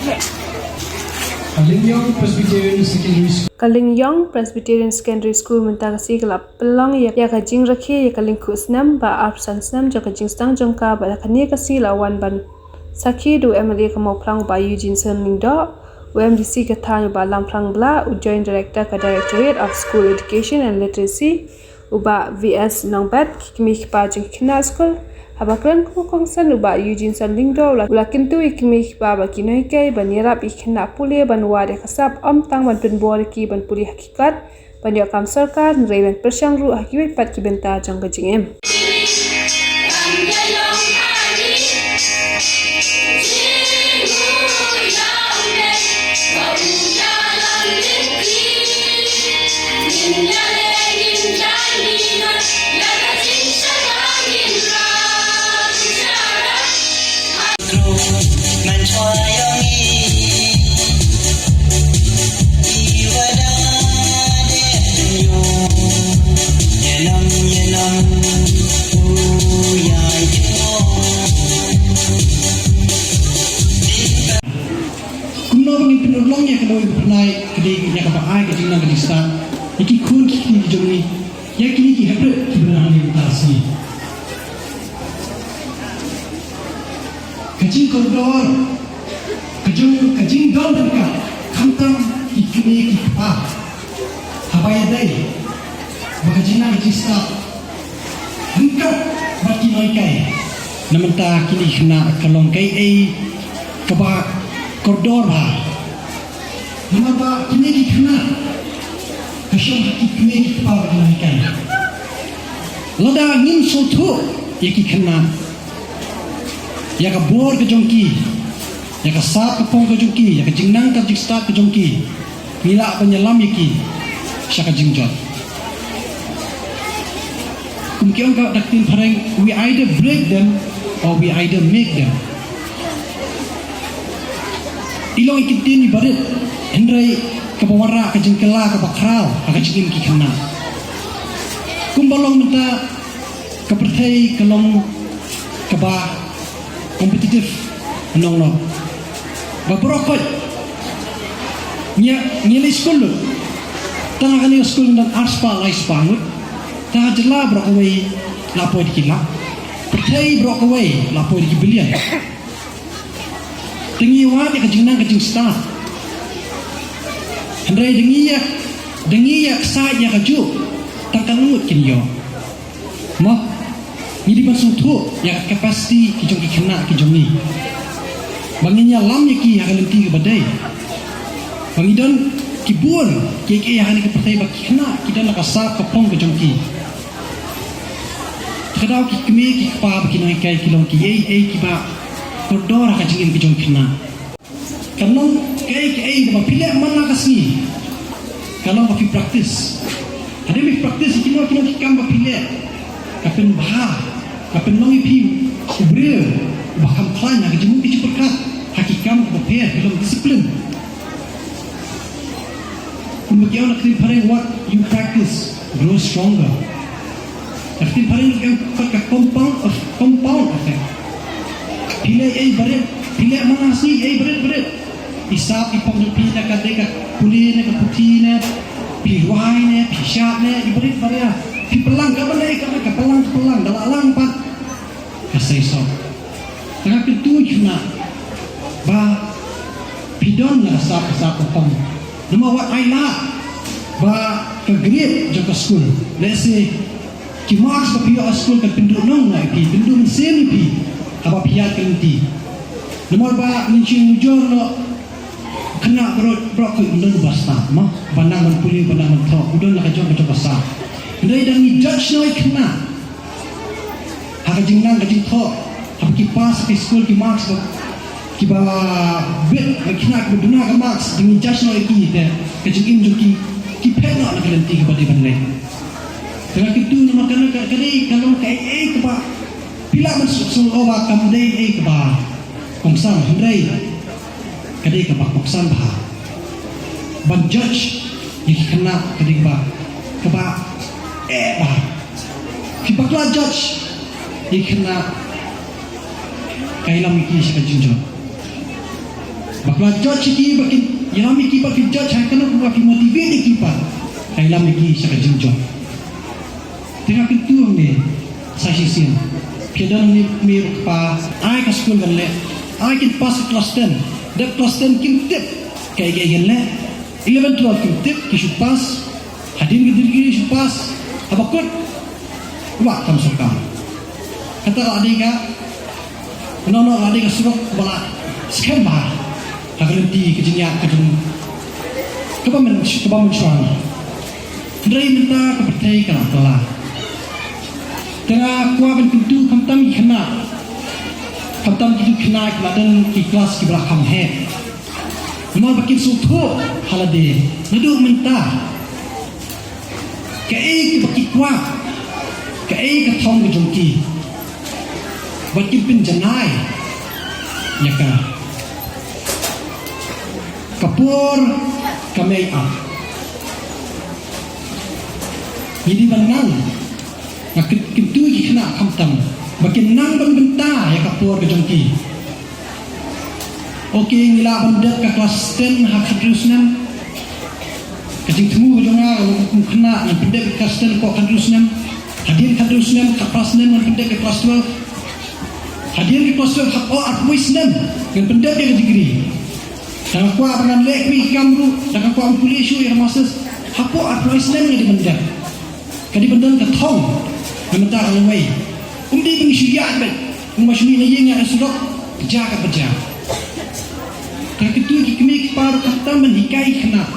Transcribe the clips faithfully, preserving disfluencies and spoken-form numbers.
Ka Lyngïong Presbyterian Secondary School. Ka Lyngïong Presbyterian Secondary School mynta ka sngi ka la pynlong ïa, ïa ka jingrakhe ïa ka lyngkhuh snem ba arphew san snem jong ka jingsdang jong ka, bad ha kane ka sngi la wan ban sakhi da u M L A ka Mawphlang u Bah Eugene Shanlyngngoh, u M D C ka thaiñ u Bah Lamphrang Blah, u Joint Director ka Directorate of School Education and Literacy, u Bah V S Nongbet, ki kmie ki kpa jong ki khynnah skul. Haba kren kum u kongsan u Bah Eugene Shanlyngngoh u la, u la kyntu ïa ki kmie ki kpa bad ki nonghikai ban ïarap ïa ki khynnah pule ban wad ïa ka sap, ym tang ban pynbor ïa ki ban pule ha ki kot ban ïoh kam sorkar, hynrei ban pyrshang ruh ha kiwei pat ki bynta jong ka jingim. Kumno ba ngin pynurlong ïa ka lawei ka pyrthei, ka dei ïa kaba ai ka jingnang ka jingstad ïa ki khun ki kti ki jong ngi, ïa kine ki hynriew kiba nang ha ka sngi. Ka jingkordor ka jong, ka jingdon ryngkat khamtam ki kmie ki kpa. Haba ïadei bad ka jingnang ka jingstad ryngkat bad ki nonghikai, na mynta kine ki khynnah ka long kaei kaba kordor bha. Namar ba kine ki khynnah ka shong ha ki kmie ki kpa bad ki nonghikai. Lada ngim sngewthuh ïa ki khynnah, ïa ka bor ka jong ki, ïa ka sap ka phong ka jong ki, ïa ka jingnang ka jingstad ka jong ki, ngi lah ban ïalam ïa ki sha ka jingjot. Kum ki ong ka da ka ktien phareng, we either break them or we either make them. I long i kyntien iba rit, hynrei kaba wanrah ka jingkylla kaba khraw ha ka jingim ki khynnah. Kumba long mynta, ka pyrthei ka long kaba competitive, nongno. Ba baroh khoit ngi, ngi leit skul lut. Tang ha kane ka skul ngi don arspah laispah ngut. Tang ha jylla baroh kawei la poi da ki lak. Pyrthei baroh kawei la poi da ki billion. Te ngi wad ïa ka jingnang ka jingstad, hynrei da ngi ïa, da ngi ïa ksaid ïa kajuh, tang katno ngut kin ïoh? Mo, ngi dei ban sngewthuh ïa ka capacity ki jong ki khynnah ki jong ngi, ba ngin ïalam ïa ki ha ka lynti kaba dei. Ba ngi don ki bun kiei kiei ha kane ka pyrthei ba ki khynnah ki don la ka sap ka phong ka jong ki. Te ka daw ki kmie ki kpa bad ki nonghikai ki long kiei kiei kiba kordor ha ka jingim ki jong ki khynnah. Kan long kaei kaei kaba phi leh man la ka sngi, ka long ba phi practice. Hadien ba phi practice ïa kino kino ki kam ba phi leh, ka pynbha, ka pynlong ïa phi u briew uba kham khlaiñ ha ka jingmut ka jingpyrkhat, ha ki kam kiba pher, ki long discipline. Kumba ki ong na ka ktien phareng, what you practice grows stronger. Na ka ktien phareng ruh ka ong ka compound of, compound effect. Phi leh ei barit, phi leh man la sngi ei barit barit. I sap i phong jong phi, na ka dei ka pule ne ka puthi ne, phi rwai ne, phi shad ne, i barit baria. Phi pynlang, kaba dei kaba, ka pynlang, ka pynlang, da la lang pat ka seisoh. Te nga kyntu ïa phi khynnah ba phi don la ka sap, ka sap ka phong. Namar wat ai lad ba ka grade jong ka skul, lehse ki marks ba phi ïoh ha skul kan pynduh nongno ïa phi, pynduh mynsiem ïa phi haba phi ïaid ka lynti. Namar ba ngin shu nujor noh, khynnah baroh, baroh khoit un don uba stad, mo, uba nang ban pule, uba nang ban thoh, u don la ka jong ka jong ka sap. Hynrei da ngi judge noh ïa ki khynnah ha ka jingnang ka jingthoh, haba ki pass ha ki skul, ki marks ba kiba bit, ba ki khynnah kiba duna ka marks, da ngi judge noh ïa ki, te ka jingim jong ki, ki phet noh na ka lynti kaba dei ban leit. Te nga kyntu namar kane ka, ka dei, ka long kaei kaei kaba phi lah ban sngewthuh ba kam dei ei kaba kongsan, hynrei ka dei kaba kongsan bha ban judge ïa ki khynnah, ka dei kaba, kaba eh bha. Phi bakla judge ïa ki khynnah, ka ïalam ïa ki sha ka jingjot. Ba ka la judge ïa ki, ba kin ïalam ïa ki, ba kin judge ha kano kaba ki motivate ïa ki pat. Ka ïalam ïa ki sha ka jingjop. Te nga kyntu ïa me sa shisien. Phi don ne me, me kpa, ai ka skul ban leh. Ai kin pass class ten. Dep class ten kim tip kaei kaei kin leh. Eleven twelve kim tip, ki shu pass. Hadien ka degree shu pass. Haba kut, wah kam sorkar. Kata ka dei ka, no no ka dei ka surok ba la skhem bha ha ka lynti ka jingïaid ka jong kaba men, kaba mynshuwa. Hynrei mynta ka pyrthei ka la kylla. Te nga kwah ban kyntu khamtam ki khynnah, khamtam kito ki khynnah kiba la don ki klas kiba la kham heh. Namar ba kin sngewthuh ha lade naduh mynta kaei kaba ki kwah, kaei ka thong ka jong ki, bad kin pynjanai ïa ka. Ka por ka mei ap. Ngi dei ban nang, nga kyn-, kyntu ïa ki khynnah khamtam ba kin nang ban bynta ïa ka por ka jong ki. Ok, ngi lah ban dep ka klas ten ha khathynriew snem. Ka jingthmu ka jong nga, nga kum khynnah, ngan pyndep ka klas ten hapoh khathynriew snem. Hadien khathynriew snem, khatphra snem ngan pyndep ka klas twelve. Hadien ka klas twelve hapoh arphew snem ngan pyndep ïa ka degree. Tang nga kwah ba ngan leh kmie kam ruh, tang nga kwah ban pule shuh ïa ka masters. Hapoh arphew snem ngan dei ban dep. Ka dei ban don ka thong na bynta ka lawei. Um dei ba ngi shu ïaid beit, um ba shu mih na ïing ïaid na surok, ka jia ka ba jia. Te nga kyntu ïa ki kmie ki kpa ruh khamtam ban hikai ïa ki khynnah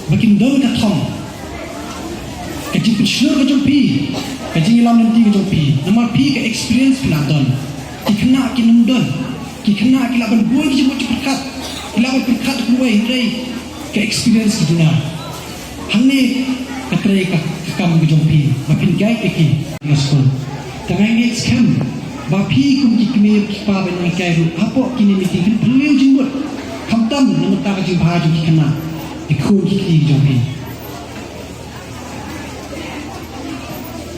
ba kin don ka thong. Ka jingpynshlur ka jong phi, ka jingïalam lynti ka jong phi, namar phi ka experience phi la don. Ki khynnah kim don. Ki khynnah ki lah ban bun ki jingmut jingpyrkhat, ki lah ban pyrkhat da kawei, hynrei ka experience ki duna. Hangne ka trei ka, ka kam ka jong phi ba phin guide ïa ki na skul. Te nga ngeit skhem ba phi kum ki kmie ki kpa ba nang hikai ruh hapoh kine ki meeting phin pynlong jingmut khamtam na bynta ka jingbha jong ki khynnah, ki khun ki kti ki jong phi.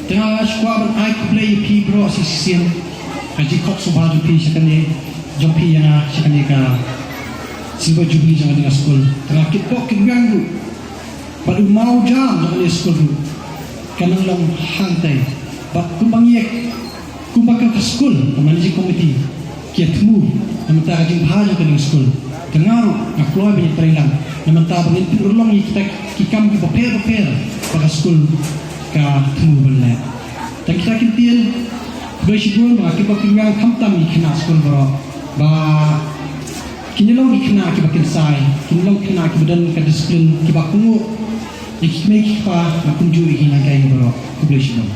Te nga shu kwah ban ai khublei ïa phi baroh sa shisien ka jingkhot sngewbha jong phi sha kane, jong phi ïa nga sha kane ka Silver Jubilee jong kane ka skul. Te nga kitbok kitrwiang ruh bad u mawjam jong kane ka skul ruh kan nang long hangtai. Bad kumba ngi ïa, kumba ka, ka skul, ka managing committee ki ïa thmu na bynta ka jingbha jong kane ka skul, te nga ruh nga kloi ban ïa trei lang na bynta ba ngin pynurlong ïa kita ki kam kiba pher bapher ba ka skul ka thmu ban leh. Tang kita ki ktien, khublei shibun, ba nga kitbok kitrwiang khamtam ïa ki khynnah skul baroh ba kin long ki khynnah kiba kynsai, kin long ki khynnah kiba don ka discipline, kiba kohnguh ïa ki kmie ki kpa, bad kumjuh ïa ki nonghikai baroh. Khublei shibun.